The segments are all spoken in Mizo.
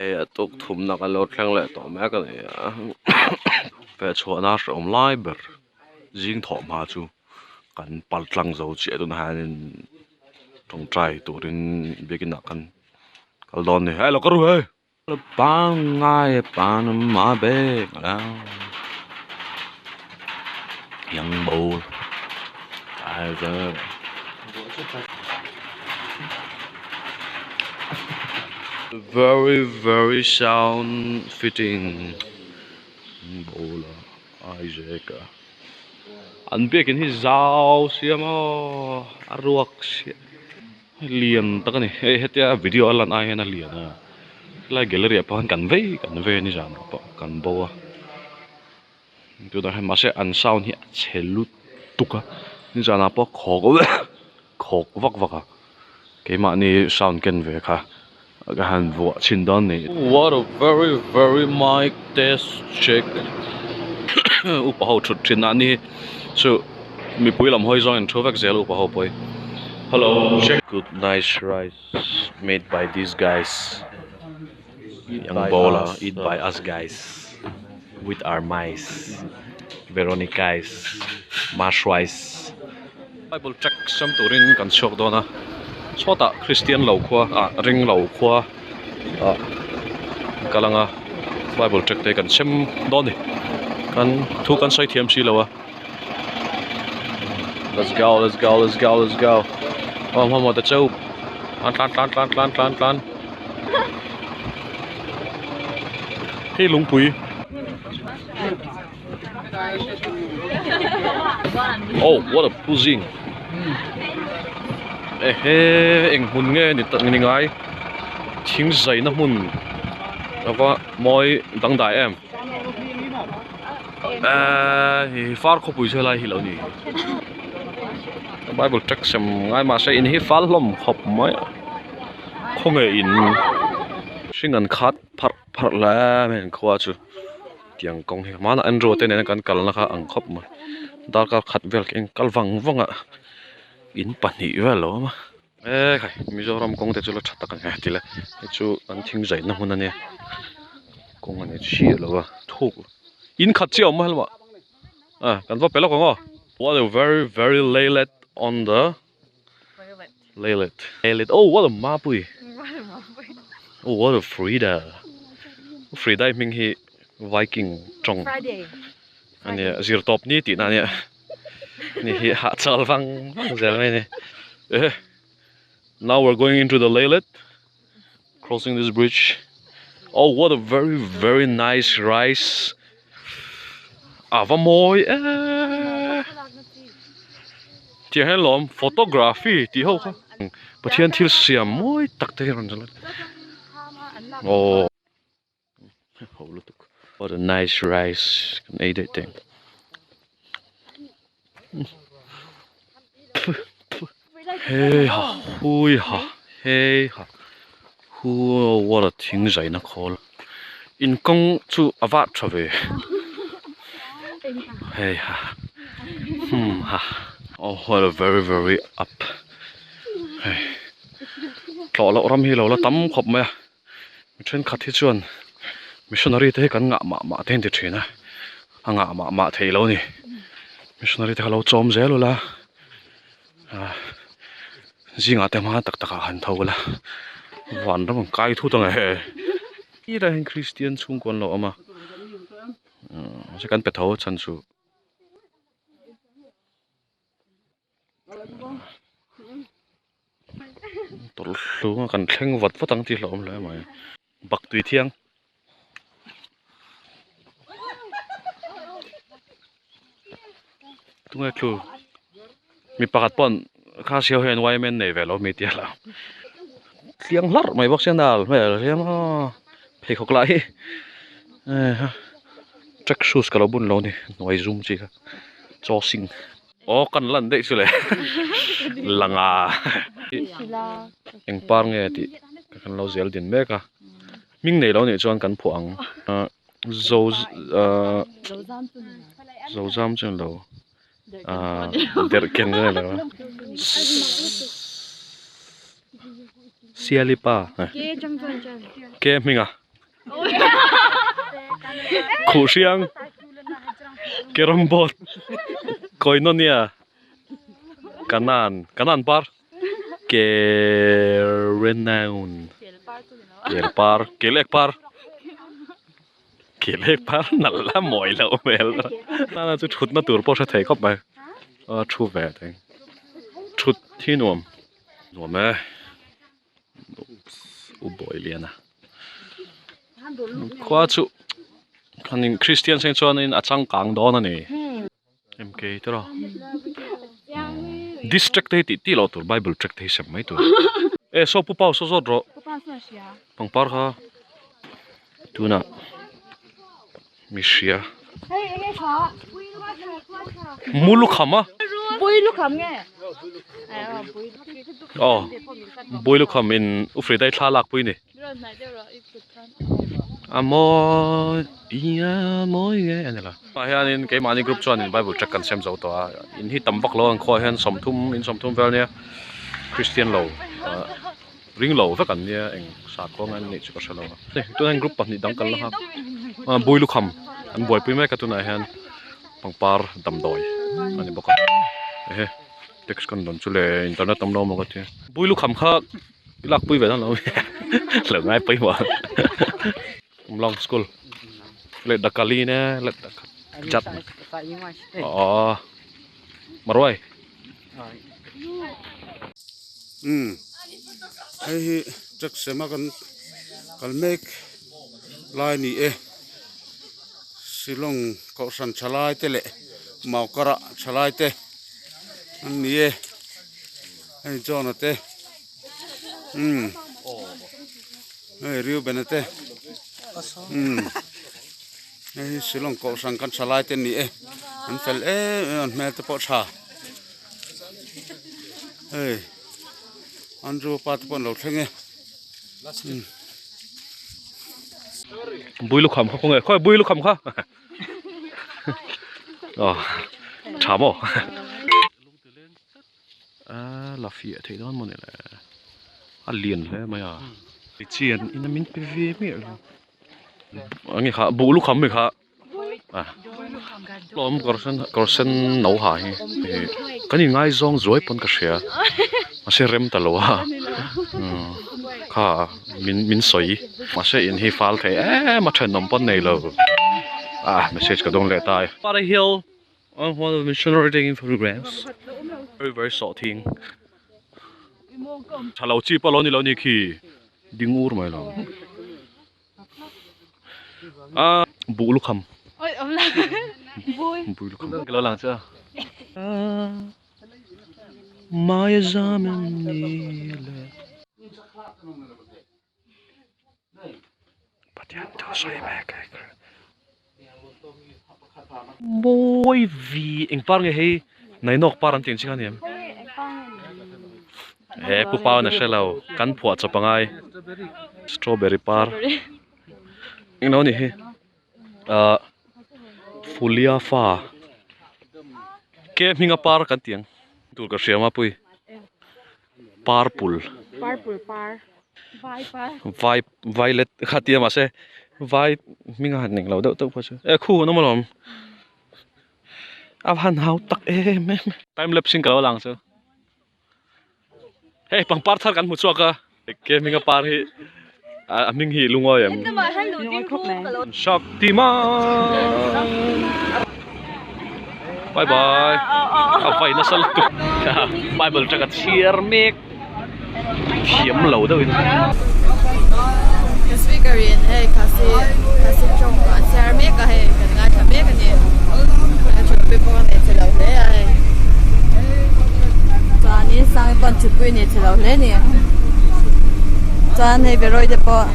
Hei a tuk thumna kan lo thleng leh tawh mek a ni a feh chhuahna hrehawm lai ber zing thawh hma chu kan pal tlang zo chiah tunah hianin tawngtai turin biakin ah kan kal dawn a ni hei lo ka ru hei. Very very sound fitting bowl a Isaac a an biakin hi zau siam aw a ruak siah lian tak a ni hei hetia video a lan ai hian a lian a helai gallery ah pawh hian kan vei kan vei a ni zan ah pawh kan bo a. Tunah hian mahse an sound hi a chhe lutuk a nizanah pawh khawk khawk vak vak a keimahni sound ken ve kha ka han vuah chhin dawn ni. What a very very mic test check upa ho thut thin a ni chu mipui lam hawi zawng in thu vek zel upa ho pawh hi hello check good nice rice made by these guys. Ang bowl a eat by us guys with our mice Veronicais Mashwais Bible track siam turin kan chhuak dawn a chhuatah Christian lo khua ah ring lo khua ah kal anga Bible track te kan sem dawn a ni kan thu kan sawi thiam si lo a let's go let's go let's go let's go aw hmahmawh ta cheu tlan tlan tlan tlan tlan tlan tlan. Hei lungpui Oh what a puzing ehe eng hmun nge ni tak ni ngai thing zaina hmun ava mawi dangdai em ehh hi far khawpui chu helai hi lo ni bible text sem ngai mahse in hi fal hlawm khawp mai a. Khawnge in hring an khat pharh pharh hle mai an khua chu tiang kawng hi hmanah Andrew te nena kan kalna kha ang khawp mai darkar khat vel khi kal vang vang a in pahnih vel lo awm a e khai Mizoram kawng te chu la tha tak ang e ti la hei chu an thing zaina hmun a nia kawng a ni chiah lo a thuk in khat chiah a awm a helmah a kan va pe lawk ang aw what a very very laylet on the. Laylet. Laylet. Oh, what a mapui. Oh, what a Frida. Frida i hming hi Viking tawng. Friday. Ania zir tawp ni tihna ania. Ni hi hah chal vang vang zel mai ni. Eh. Now we're going into the Laylet. Crossing this bridge. Oh, what a very very nice rice. Ava mawi eh. Tiang hian lawm photography tih ho kha. Pathian thil siam mawi tak te hi rawn lang. Oh. Ho lutuk. What a nice rice. Kan ei daih teng. Hei ha hui ha hei ha hu what a thing zaina khawl in kawng chu a vah tha ve hei ha hmm ha oh what a very very up hei tlawh loh ram hi lo la tam khawp mai a mi thenkhat hi chuan missionary te hi kan ngah mah mah te an ti thin a a ngah mah mah theih loh a ni missionary te kha lo chawm zel ula ah zingah te hma tak tak ah han tho ula van ram ang kai thut ang e helai hian christian chhungkaw an lo awm a mahse kan pe tho a chhan chu. Tawlh hlung a kan thleng vat vat ang tih hlauhawm hle mai bak tui thiang tunge thu mi pakhat pawh kha siau hian yma nei ve lo mi tia lo tliang hlarh mai bawk sia nal hmel hian aw pheikhawk lah hi track shoes ka lo bun lo a ni hnuai zum chi kha chaw sing. Aw kan lan daih chu le langa eng par nge tih kan lo zel din mek a hming nei lo nih chuan kan phuah ang zo ah zo zam chu lo ah derh ken chu ni lo siali pa ke hming a. Khuhhriang Carrom board Koinonia Kanan Kanan par Kerenaun Kel par Kel ek par Kel ek par nalh la mawi loh hmel nana chu thutna tur pawh hre thei khawp mai a thu ve thei thut hi nuam nuam e. U Bawiliana khua chu khanin Christian seng chuanin a changkang dawn a ni MK te rawh district te hi tih tih loh tur bible tract te hi sem mai tur e saw pu pau saw zawt rawh pangpar kha tunah mi hria mu lukham a aw bui lukham in u Frida-i thla lak pui ni a mawi a mawi nge a ni lo tah hianin keimahni group chuanin bible tract kan sem zo tawh a in hi tam vak lo ang khuaah hian sawmthum in sawmthum vel nia christian lo ah. Ring lo vek an nia eng sakhaw ngai an nih chu ka hre lo a. Hei tunah hian group pahnih dang kan la nghak a bui lukham an buaipui mek a tunah hian pangpar damdawi a ni bawk a ehe text kan dawn chu le internet awm lo maw ka tia bui lukham kha i lakpui ve dawn lo lo ngai pawimawh Umlong school leh dakali ne leh jat aw Maruai. Umm hei hi truck sem a kan kal mek lai a ni e Shillong kohhran thalai te leh Maukarah thalai te an ni e hei John-a te umm hei Reuben-a te umm. Hei hi Shillong kohhran kan tha lai te an ni e an fel em em an hmel te pawh tha hei Andrew pa te pawh an lo thleng e Bui lukham kha khawnge khawi bui lukham kha aw tha maw a la fiah theih dawn mawni le a lian hle mai a chian in a min pe ve miah lo. Enge kha buh lukham mi kha a tlawm kawr sen kawr sen no ha hi hei kan in ngaizawng zuai pawn ka hria mahse rem ta lo a kha min min sawi mahse in hi fal thei em a thenawm pawn nei lo a message ka dawng leh ta e. Father Hill on one of the missionary taking photographs very very sawhthing tha lo chi pawh lo ni lo ni khi. Ding ur mai lo. A buh lukham. Oi awm la. Bui. Bui lukham. Ka lo lang che a. Maya zamen ni le. Pathian thu sawi mek e. Mawi vi eng par nge hei nainawk par an tih ang chi kha a ni em? He pu pawn a hre lo kan phuah chawp a ngai strawberry par englo a ni hi ahh phulia fa ke hminga par kan tih ang tur ka hria mapui. Purple Purple par vai par vai violet kha tia mahse vai hming a han eng lo deuh deuh pawh chu e khu an awm alawm a va han hau tak em em time lapse in ka lo lang chu hei pangpar thar kan hmu chhuak a ke hming a par hi a hming hi lungawi em Shaktiman bye bye a vai nasa lutuk bible atanga chhiar mek thiam lo deuh in Ka speaker in hei khasi khasi tawng a chhiar mek a hei kan ngaithla mek a ni a thutpui pawh a nei che lo hle a hei chuanin sangi pawn thutpui a nei che lo hle a ni. Chuan hei Beroi te pawh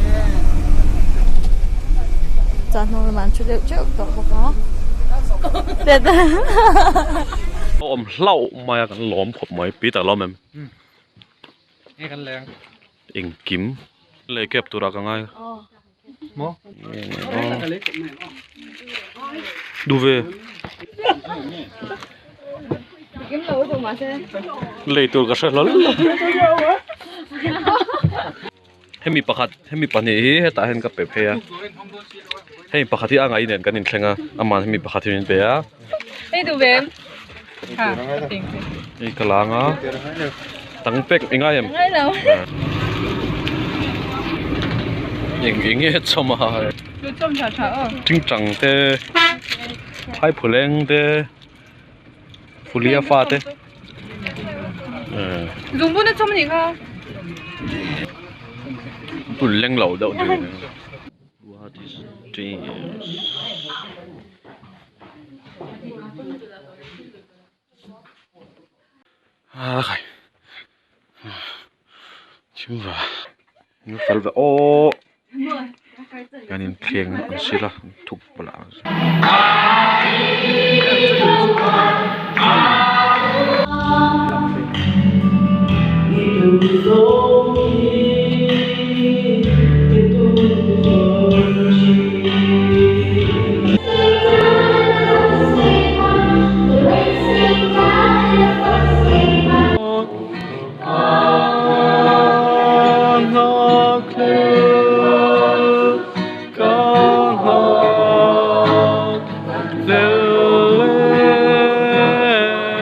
chuan hnung lamah an thu deuh teuh tawh bawk a. A awm hlauh mai a kan lawm khawp mai pi tak lawm em engkim lei kep turah ka ngai duh ve lei tur ka hre hlawl lo. Hemi pakhat hemi pahnih hi hetah hian ka pe phei a hemi pakhat hi a ngaih nen kan inthleng a aman hemi pakhat hi min pe a. Hei duh ve em? Hei ka lang a tang pek i ngai em? Ngai lo. Eng eng nge chawm a? Chu chawm tha tha aw. Tingtang te phaiphuleng te Phulia fa te. Zungbun a chawm a nih kha. Bun leng lo deuh ni. What is this? A khai. Thim va. Ni fel ve aw. Kan in thleng an sil a thup pawlh a.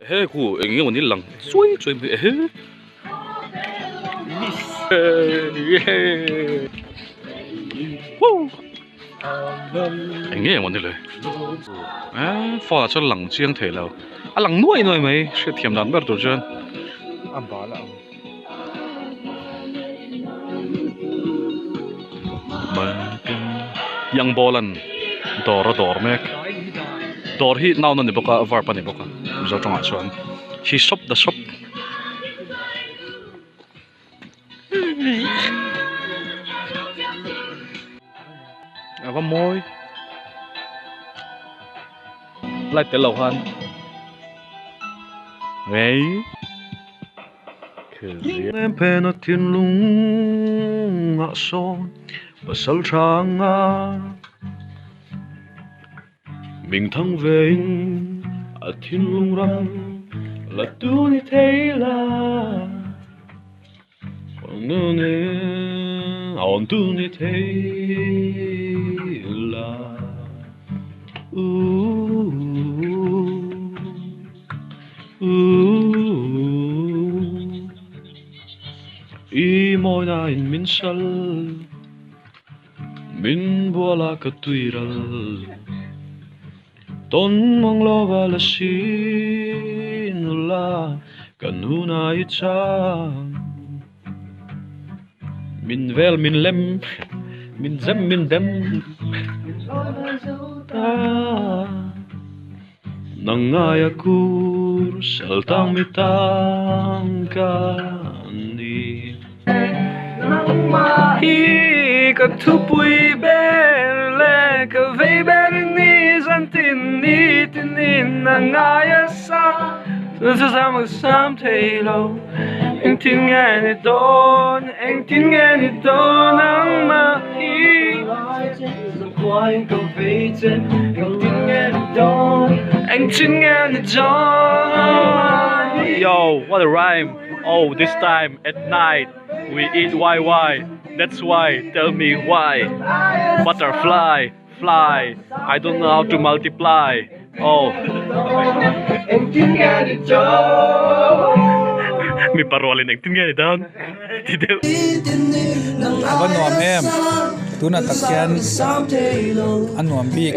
He khu eng nge mawni lang chuai chuai mai ehe eng nge mawni le eh phone ah chuan lang chiang thei lo a lang nuai nuai mai hriatthiam dan ber tur chuan a bal a ang. Young ball an dawr a dawr mek dawr hi noun a ni bawk a verb a ni bawk a mizo tawngah chuan he shop the shop. A va mawi light tel lo khan ei Em a thinlung ah sawn pasal tha anga Ming thang ve in a thinlung ram la tu ni thei la Awn tu ni thei la I mawina in min sal Min bual a ka tui ral Tawn mang lova la si nula ka nuna i chang Min vel min lem min zem min dem ta Nang ngaia kur sel tang mi tang ka ni. Nangmah hi ka thupui ber le ka vei ber ni zan tin ni tin in a ngai a sa chu zam ka sam thei lo engtin nge ni dawn engtin nge ni dawn nangmah hi engtin nge ni dawn Yo what a rhyme oh this time at night we eat YY that's why tell me why butterfly fly I don't know how to multiply oh mipa rualin engtin nge ni dawn ti deuh. A va nuam em tunah tak hian a nuam bik.